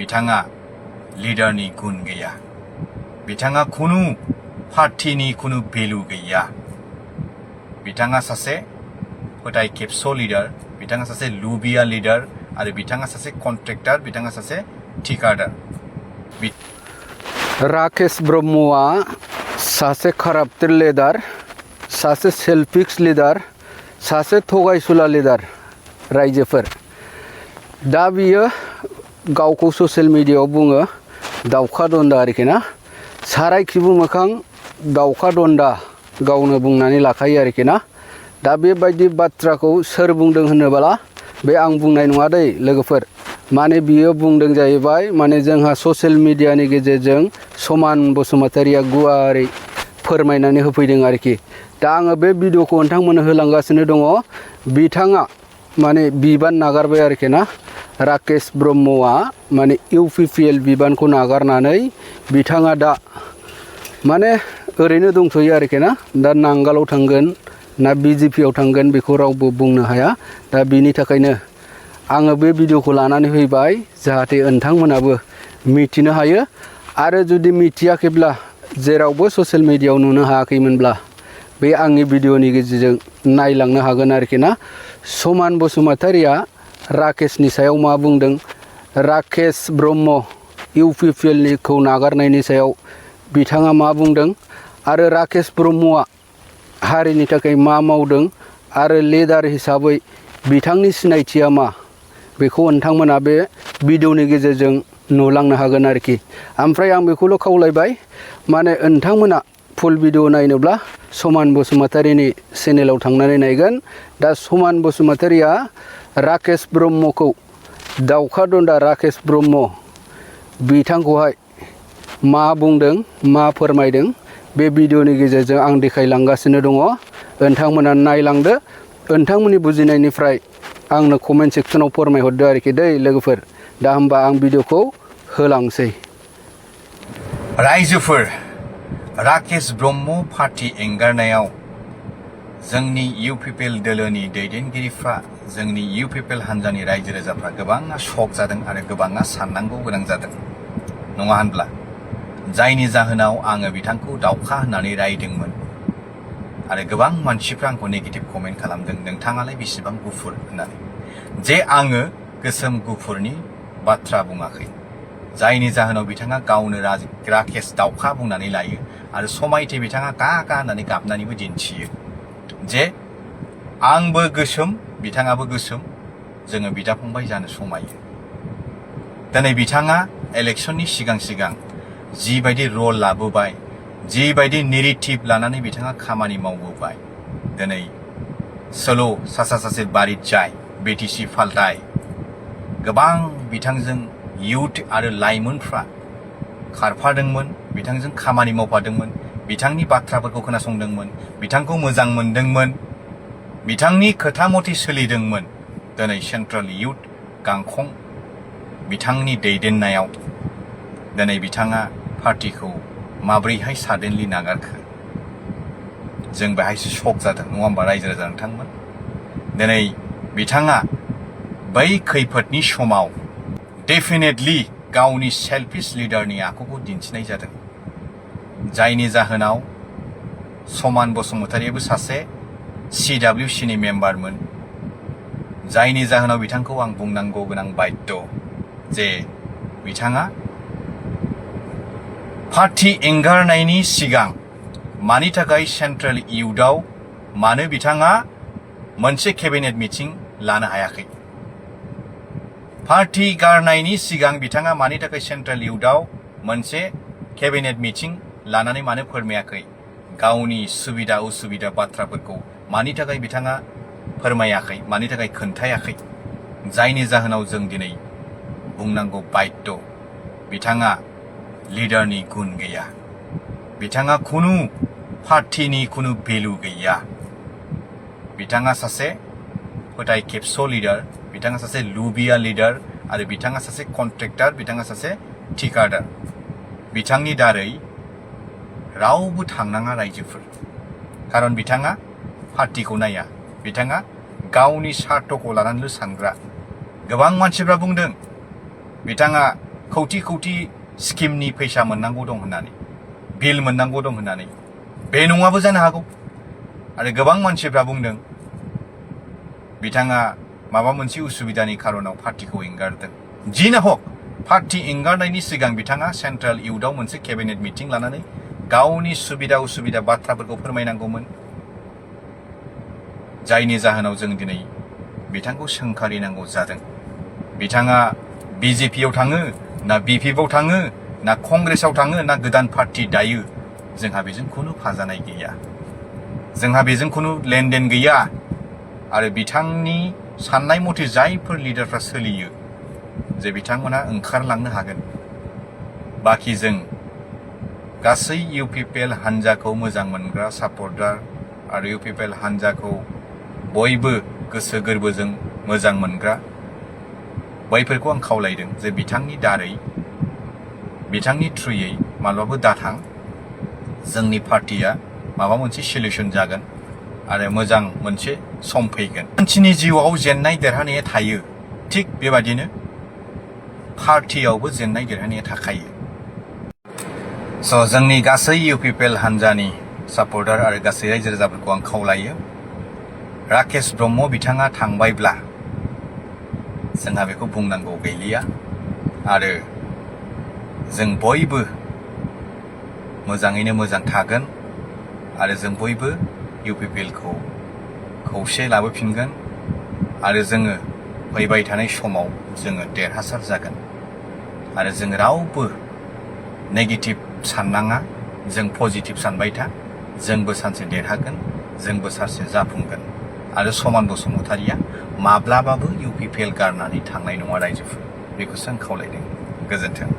बिथाङा लिडारनि गुन गैया, बिथाङा खुनु पार्टीनि खुनु भेलु गैया, बिथाङा सासे फोथाय खेबस' लिडार, बिथाङा सासे लुबिया लिडार आरो बिथाङा सासे कन्ट्रेक्टर, बिथाङा सासे ठिकादार। राकेश ब्रह्मआ सासे काराप्टेड लिडार, सासे सेल्फिश लिडार, सासे थगायसुला लिडार रायजोफोर। दा बियो गावखौ ससियेल मिडियायाव बुङो दाउखा दन्दा आरोखि ना, साराय खिबु मोखां दाउखा दन्दा गावनो बुंनानै लाखायो आरोखि ना। दा बेबायदि बाथ्राखौ सोर बुंदों होनोब्ला बे आं बुंनाय नङा दै लोगोफोर, माने बियो बुंदों जाहैबाय, माने जोंहा ससियेल मिडियानि गेजेरजों समान बसुमतारीया गुवारै फोरमायनानै होफैदों आरोखि। दा आङो बे भिडिअखौ नोंथांमोननो होलांगासिनो दङ। बिथाङा माने बिबान नागारबाय आरोखि ना, राकेश ब्रह्मआ माने UPPL बिबानखौ नागारनानै बिथाङा दा माने ओरैनो दंथ'यो आरोखि ना। दा नांगालाव थांगोन ना BJPआव थांगोन बेखौ रावबो बुंनो हाया। दा बिनि थाखायनो आङो बे भिडिअखौ लानानै फैबाय जाहाथे नोंथांमोनाबो मिथिनो हायो। आरो जुदि मिथियाखैब्ला, जेरावबो ससियेल मिडियायाव नुनो हायाखैमोनब्ला बे आंनि भिडिअनि गेजेरजों नायलांनो हागोन आरोखि ना। समान बसुमतारीया राकेशनि सायाव मा बुंदों, राकेश ब्रह्म UPPLखौ नागारनायनि सायाव बिथाङा मा बुंदों, आरो राकेश ब्रह्मआ हारिनि थाखाय मा मावदों आरो लिडार हिसाबै बिथांनि सिनायथिया मा, बेखौ नोंथांमोना बे भिडिअनि गेजेरजों नुलांनो हागोन आरोखि। ओमफ्राय आं बेखौल' खावलायबाय, माने नोंथांमोना फुल भिडिअ नायनोब्ला समान बसुमतारीनि चेनेलाव थांनानै नायगोन। दा समान बसुमतारीया राकेश ब्रह्मखौ, दाउखा दन्दा राकेश ब्रह्म बिथांखौहाय मा बुंदों, मा फोरमायदों, बे भिडिअनि गेजेरजों आं देखायलांगासिनो दङ। नोंथांमोना नायलांदो, नोंथांमोननि बुजिनायनिफ्राय आंनो कमेन्ट सेक्सनाव फोरमायहरदो आरोखि दै लोगोफोर। दा होमबा आं भिडिअखौ होलांसै। रायजोफोर, राकेश ब्रह्म पार्टी एंगारनायाव जोंनि UPPL दोलोनि दैदेनगिरिफ्रा, जोंनि UPPL हान्जानि रायजो राजाफ्रा गोबाङा शक जादों आरो गोबाङा साननांगौ गोनां जादों, नङा होनब्ला? जायनि जाहोनाव आङो बिथांखौ दाउखा होननानै रायदोंमोन आरो गोबां मानसिफ्रा आंखौ नेगेटिभ कमेन्ट खालामदों, नोंथाङालाय बेसेबां गुफुर होननानै। जे आङो गोसोम गुफुरनि बाथ्रा बुङाखै, जायनि जाहोनाव बिथाङा गावनो राकेश दाउखा बुंनानै लायो आरो समायथे बिथाङा गा गा होननानै गाबनानैबो दिन्थियो जे आंबो गोसोम बिथाङाबो गोसोम, जोङो बिदा फंबाय जानो समायो। दिनै बिथाङा इलेक्सननि सिगां सिगां जिबायदि रल लाबोबाय, जिबायदि नेरेटिभ लानानै बिथाङा खामानि मावबोबाय, दिनै सोलो सासा सासे बारित जाय BTC फालथाय गोबां बिथांजों इउथ आरो लाइमोनफ्रा खारफादोंमोन, बिथांजों खामानि मावफादोंमोन, बिथांनि बाथ्राफोरखौ खोनासंदोंमोन, बिथांखौ मोजां मोनदोंमोन, बिथांनि खोथा मथे सोलिदोंमोन। दिनै सेन्ट्रेल इउथ गांखं बिथांनि दैदेननायाव दिनै बिथाङा पार्टीखौ माब्रैहाय साडेनलि नागारखो, जों बेहायसो शक जादों, नङा होमबा रायजो राजा नोंथांमोन? दिनै बिथाङा बै खैफोदनि समाव डेफिनेटलि गावनि सेल्फिश लिडारनि आखुखौ दिन्थिनाय जादों, जायनि जाहोनाव समान बसुमतारीयाबो सासे CWCनि मेम्बारमोन, जायनि जाहोनाव बिथांखौ आं बुंनांगौ गोनां बाध्य जे बिथाङा पार्टी एंगारनायनि सिगां मानि थाखाय सेन्ट्रेल इउथआव मानो बिथाङा मोनसे केबिनेट मिटिं लानो हायाखै? पार्टी गारनायनि सिगां बिथाङा मानि थाखाय सेन्ट्रेल इउथआव मोनसे केबिनेट मिटिं लानानै मानो फोरमायाखै? गावनि सुबिदा उसुबिदा बाथ्राफोरखौ मानि थाखाय बिथाङा फोरमायाखै, मानि थाखाय खोन्थायाखै? जायनि जाहोनाव जों दिनै बुंनांगौ बाध्य बिथाङा लिडारनि गुन गैया, बिथाङा खुनु पार्टीनि खुनु भेलु गैया, बिथाङा सासे फोथाय खेबस' लिडार, बिथाङा सासे लुबिया लिडार आरो बिथाङा सासे कन्ट्रेक्टर, बिथाङा सासे ठिकादार। बिथांनि दारै रावबो थांनाङा रायजोफोर, खारन बिथाङा पार्टीखौ नाया, बिथाङा गावनि स्वार्थखौ लानानैल' सानग्रा। गोबां मानसिफ्रा बुंदों बिथाङा खौथि खौथि स्किमनि फैसा मोननांगौ दं होननानै बिल मोननांगौ दं होननानै बे नङाबो जानो हागौ आरो गोबां मानसिफ्रा बुंदों बिथाङा माबा मोनसे उसुबिदानि खारनाव पार्टिखौ एंगारदों जिनो हक पार्टी एंगारनायनि सिगां बिथाङा सेन्ट्रेल इउथआव मोनसे केबिनेट मिटिं लानानै गावनि सुबिदा उसुबिदा बाथ्राफोरखौ फोरमायनांगौमोन जायनि जाहोनाव जों दिनै बिथांखौ सोंखारिनांगौ जादों बिथाङा बिजेपियाव थाङो ना बिपिएफआव थाङो ना कंग्रेसआव थाङो ना गोदान पार्टी दायो जोंहा बेजों खुनु फाजानाय गैया जोंहा बेजों खुनु लेनदेन गैया आरो बिथांनि साननाय मथे जायफोर लिडारफ्रा सोलियो जे बिथांमोना ओंखारलांनो हागोन बाखि जों गासै इउपिपिएल हान्जाखौ मोजां मोनग्रा सापर्टार आरो इउपिपिएल हान्जाखौ बयबो गोसो गोरबोजों मोजां मोनग्रा बैफोरखौ आं खावलायदों जे बिथांनि दारै बिथांनि थ्रुयै माब्लाबो दाथां जोंनि पार्टिया माबा मोनसे सलिउसन जागोन आरो मोजां मोनसे सम फैगोन मानसिनि जिउआव जेननाय देरहानाया थायो थिग बेबादिनो पार्टियावबो जेननाय देरहानाया थाखायो स' जोंनि गासै इउपिपिएल हान्जानि सापर्टार आरो गासै रायजो राजाफोरखौ आं खावलायो राकेश ब्रह्म बिथाङा थांबायब्ला जोंहा बेखौ बुंनांगौ गैलिया आरो जों बयबो मोजाङैनो मोजां थागोन आरो जों बयबो इउपिपिएलखौ खौसे लाबोफिनगोन आरो जोङो फैबाय थानाय समाव जोङो देरहासार जागोन आरो जों रावबो नेगेटिभ साननाङा जों पजिटिभ सानबाय था जोंबो सानसे देरहागोन जोंबो सानसे जाफुंगोन आरो समान बसुमतारीया माब्लाबाबो इउपिपिएल गारनानै थांनाय नङा रायजोफोर बेखौसो आं खावलायदों गोजोन्थों